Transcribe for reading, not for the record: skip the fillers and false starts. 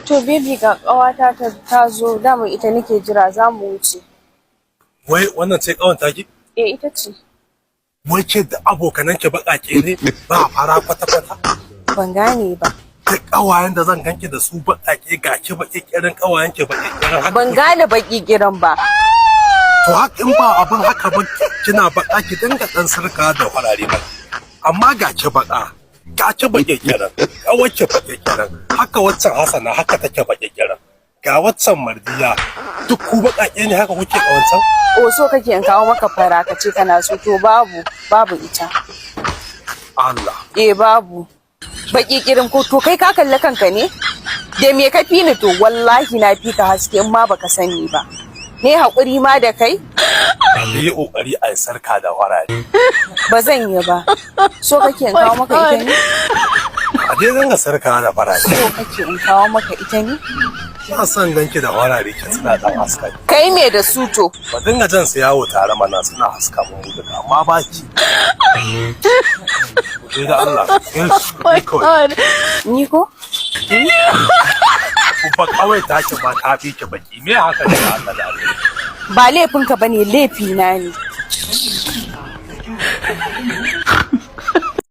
To baby, ga ƙawata ta zo, dama ita nake jira, za mu wuce. Wai wannan ce ƙawar taki? Eh, ita ce. Wai ke da abokanan ki baƙaƙe ne, ba fara kwata-kwata? Ban gane ba. Duk ƙawayen da zan ganki da su baƙaƙe, ga ki baƙi ƙirin, ƙawayen ki baƙi ƙirin haka. Ban gane baƙi ƙirin ba. To haka in ba abin haka ba, kina baƙa, ki dinga ɗan sirka da farare ba. Amma ga ki baƙa, ga ki baƙi ƙirin, ƙawar ki baƙi ƙirin, haka waccan Hassana haka take baƙi ƙirin. Ga waccan Mardiya, duk ku baƙaƙe ne, haka kuke ƙawancan? O, so kake in kawo maka fara ka ce kana so? To babu, babu ita. Allah. Eh, babu. Baƙi ƙirin ko? To kai ka kalli kanka ne? Da me ka fi ni? To wallahi na fi ka haske in ma baka sani ba. Ne haƙuri ma da kai? Yi ƙoƙari a yi sarka da farare. Ba zan yi ba. So kake in kawo maka ita ne? A dai dinga sarka da farare. So kake in kawo maka ita ne? Ina son ganki da farare, ki suna ɗan haska. Kai me da su to? Ba dinga jan su yawo tare mana, suna haska mu duka, amma ba ki. Ku je da Allah. Ni kawai. Ni ko? Ku ba kawai taki ma ta fi ki baki. Me haka ne da Allah da Allah? Ba laifinka bane, laifina ne.